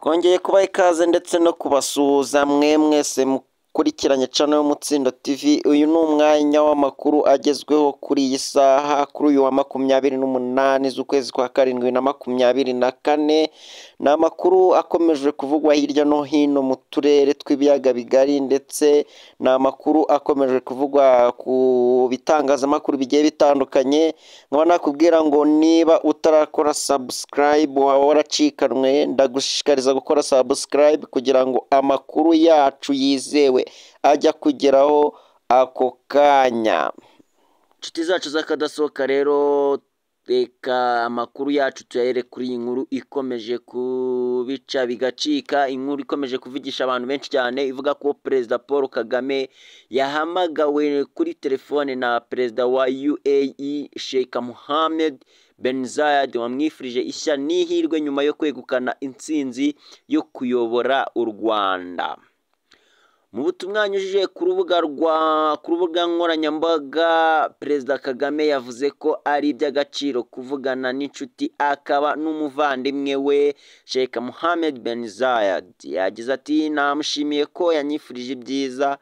Twongeye kubaha ikaze ndetse no kubasuhuza mwe mwese mukurikiranye channel y'Umutsindo TV. Uyu ni umwanya w'amakuru agezweho kuri iyi saha, kuri uyu wa 28 z'ukwezi kwa 7 na 24. Ni amakuru akomeje kuvugwa hirya no hino mu turere tw'ibiyaga bigari, ndetse ni amakuru akomeje kuvugwa ku bitangazamakuru bigiye bitandukanye. Nkaba nakubwira ngo niba utarakora subscribe waba waracikanwe, ndagushishikariza gukora subscribe kugira ngo amakuru yacu yizewe ajya kugeraho ako kanya. Inshuti zacu z'akadasohoka rero, reka amakuru yacu tuyahere kuri iyi nkuru ikomeje kubica bigacika, inkuru ikomeje kuvugisha abantu benshi cyane, ivuga ko Perezida Paul Kagame yahamagawe kuri telefone na Perezida wa UAE Sheikh Mohammed bin Zayed, wamwifurije ishya n'ihirwe nyuma yo kwegukana intsinzi yo kuyobora u Rwanda. Mu butumwa yanyujije ku rubuga nkoranyambaga, Perezida Kagame yavuze ko ari iby'agaciro kuvugana n'inshuti akaba n'umuvandimwe we Sheikh Mohammed bin Zayed. Yagize ati: "Namushimiye ko yanyifurije ibyiza.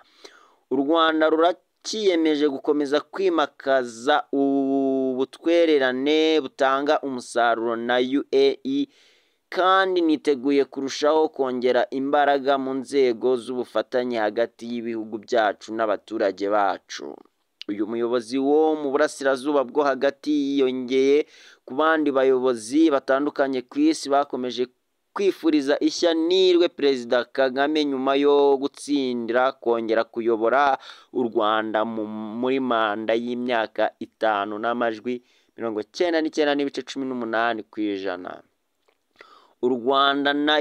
U Rwanda ruracyiyemeje gukomeza kwimakaza ubutwererane butanga umusaruro na UAE, kandi niteguye kurushaho kongera imbaraga mu nzego z'ubufatanye hagati y'ibihugu byacu n'abaturage bacu." Uyu muyobozi wo mu burasirazuba bwo hagati yiyongeye ku bandi bayobozi batandukanye ku isi bakomeje kwifuriza ishya n'ihirwe Perezida Kagame nyuma yo gutsindira kongera kuyobora u Rwanda muri manda y'imyaka 5 n'amajwi 99.18%. U Rwanda na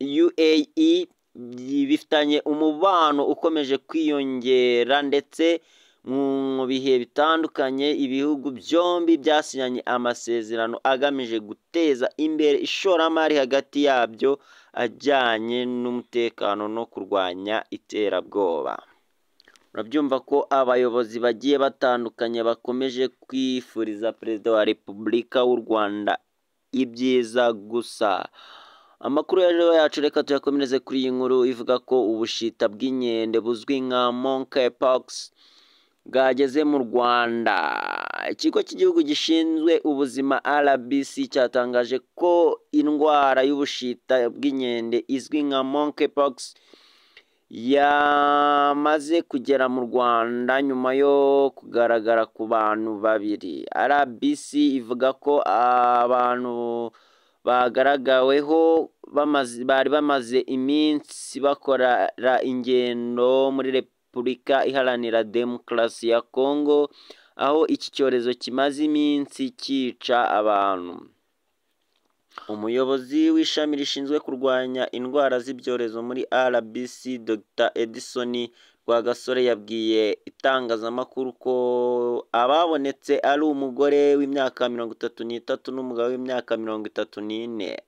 UAE bifitanye umubano ukomeje kwiyongera, ndetse mu bihe bitandukanye ibihugu byombi byasinyanye amasezerano agamije guteza imbere ishoramari hagati yabyo ajyanye n'umutekano no kurwanya iterabwoba. Urabyumva ko abayobozi bagiye batandukanye bakomeje kwifuriza Perezida wa Repubulika w'u Rwanda ibyiza gusa. Amakuru rero yacu reka tuyakomereze kuri iyi nkuru ivuga ko ubushita bw'inkende buzwi nka monkeypox bwageze mu Rwanda. Ikigo cy'igihugu gishinzwe ubuzima RBC cyatangaje ko indwara y'ubushita bw'inkende izwi nka monkeypox yamaze kugera mu Rwanda nyuma yo kugaragara ku bantu babiri. RBC ivuga ko abantu bagaragaweho bari bamaze iminsi bakora ingendo muri Repubulika Iharanira Demokarasi ya Kongo, aho iki cyorezo kimaze iminsi cyica abantu. Umuyobozi w'ishami rishinzwe kurwanya indwara z'ibyorezo muri RBC, Dr Edison Rwagasore, yabwiye itangazamakuru ko ababonetse ari umugore w'imyaka 33 n'umugabo w'imyaka 34.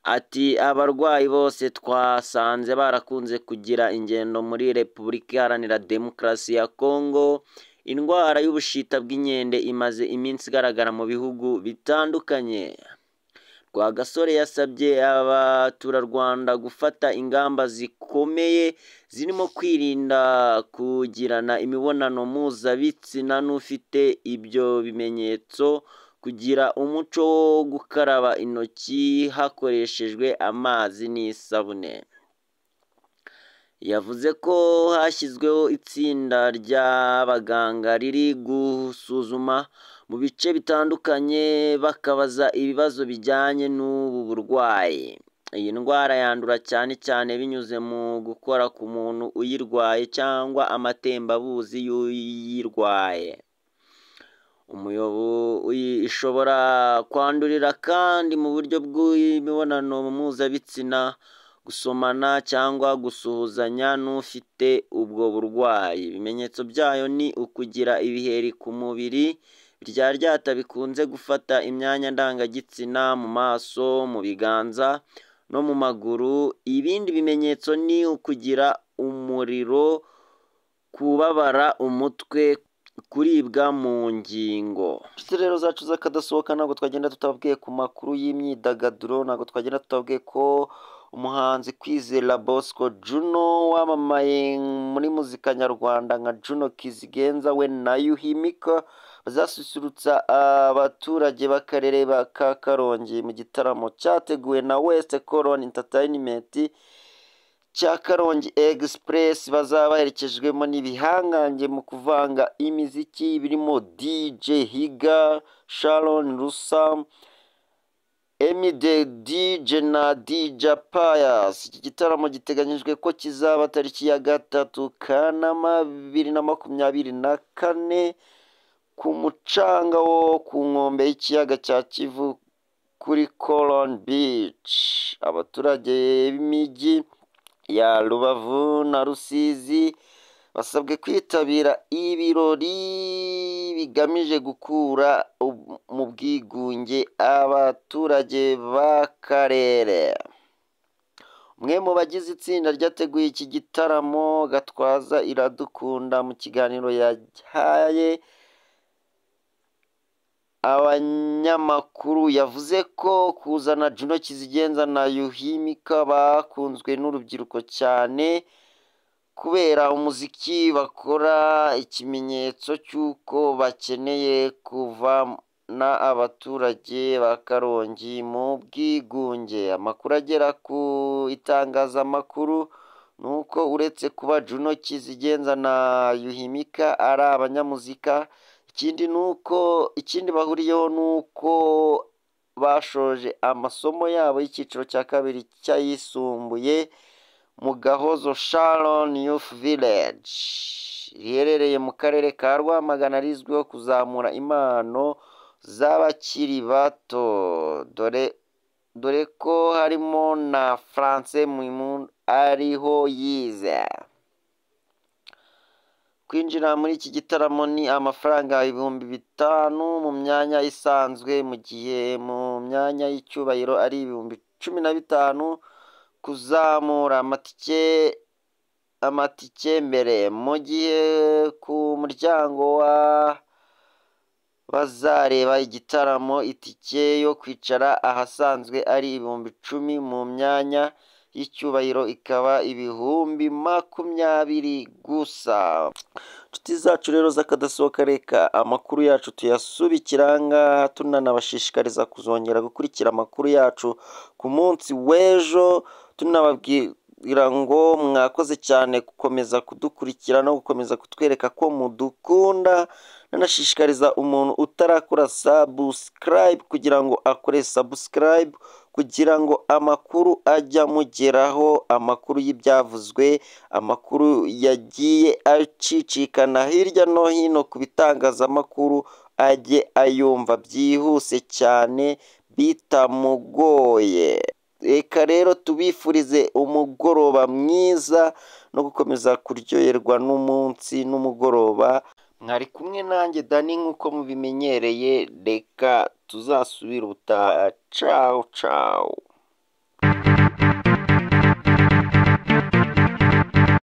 Ati: "Abarwayi bose twasanze barakunze kugira ingendo muri Repubulika Iharanira Demokarasi ya Kongo. Indwara y'ubushita bw'inkende imaze iminsi igaragara mu bihugu bitandukanye." Rwagasore yasabye abaturarwanda gufata ingamba zikomeye zirimo kwirinda kugirana imibonano mpuzabitsina n'ufite ibyo bimenyetso, kugira umuco wo gukaraba intoki hakoreshejwe amazi n'isabune. Yavuze ko hashyizweho itsinda ry'abaganga riri gusuzuma mu bice bitandukanye bakabaza ibibazo bijyanye n'ubu burwayi. Iyi ndwara yandura cyane cyane binyuze mu gukora ku muntu uyirwaye cyangwa amatembabuzi y'uyirwaye. Ishobora kwandurira kandi mu buryo bw'imibonano mpuzabitsina, gusomana cyangwa gusuhuzanya n'ufite ubwo burwayi. Ibimenyetso byayo ni ukugira ibiheri ku mubiri biryaryata bikunze gufata imyanya ndangagitsina, mu maso, mu biganza no mu maguru. Ibindi bimenyetso ni ukugira umuriro, kubabara umutwe, kuribwa mu ngingo. Inshuti rero zacu z'akadasohoka, ntabwo twagenda tutababwiye ku makuru y'imyidagaduro, ntabwo twagenda tutababwiye ko umuhanzi Kwizera Bosco Juno wamamaye muri muzika nyarwanda nka Juno Kizigenza, we na Yuhi Miko bazasusurutsa abaturage b'akarere ka Karongi mu gitaramo cyateguwe na West Colon Entertainment cya Karongi Express. Bazaba baherekejwemo n'ibihangange mu kuvanga imiziki birimo DJ Higa, Sharon Rusam, Emi the DJ na DJ Pius. Iki gitaramo giteganyijwe ko kizaba tariki ya 3 Kanama 2024 ku mucanga wo ku nkombe y'ikiyaga cya Kivu kuri Colon Beach. Abaturage b'imijyi ya Rubavu na Rusizi basabwe kwitabira ibirori bigamije gukura mu bwigunge abaturage b'akarere. Umwe mu bagize itsinda ryateguye iki gitaramo, Gatwaza Iradukunda, mu kiganiro yahaye abanyamakuru yavuze ko kuzana Juno Kizigenza na Yuhi Mika bakunzwe n'urubyiruko cyane kubera umuziki bakora, ikimenyetso cy'uko bakeneye kuvana abaturage ba Karongi mu bwigunge. Amakuru agera ku itangazamakuru ni uko uretse kuba Juno Kizigenza na Yuhi Mika ari abanyamuzika, ikindi ni uko ikindi bahuriyeho ni uko bashoje amasomo yabo y'icyiciro cya kabiri cy'ayisumbuye mu Gahozo Sharon Youth Village riherereye mu karere ka Rwamagana, rizwiho kuzamura impano z'abakiri bato, dore ko harimo na France Muhimpundu ariho yize. Kwinjira muri iki gitaramo ni amafaranga 5000 mu myanya isanzwe, mu gihe mu myanya y'icyubahiro ari 15,000 kuzamura. Amatike mbere, mu gihe ku muryango wa bazareba igitaramo itike yo kwicara ahasanzwe ari 10,000, mu myanya y'icyubahiro ikaba 20,000 gusa. Inshuti zacu rero z'akadasohoka, reka amakuru yacu tuyasubikira aha ngaha, tunanabashishikariza kuzongera gukurikira amakuru yacu ku munsi w'ejo, tunababwira ngo mwakoze cyane gukomeza kudukurikira no gukomeza kutwereka ko mudukunda. Nanashishikariza umuntu utarakora subscribe kugira ngo akore subscribe, kugira ngo amakuru ajye amugeraho, amakuru y'ibyavuzwe, amakuru yagiye acicikana hirya no hino ku bitangazamakuru ajye ayumva byihuse cyane bitamugoye. Reka rero tubifurize umugoroba mwiza no gukomeza kuryoherwa n'umunsi n'umugoroba. Mwari kumwe nanjye Dani nk'uko mubimenyereye, reka tuzasubire ubutaha. Cawu cawu.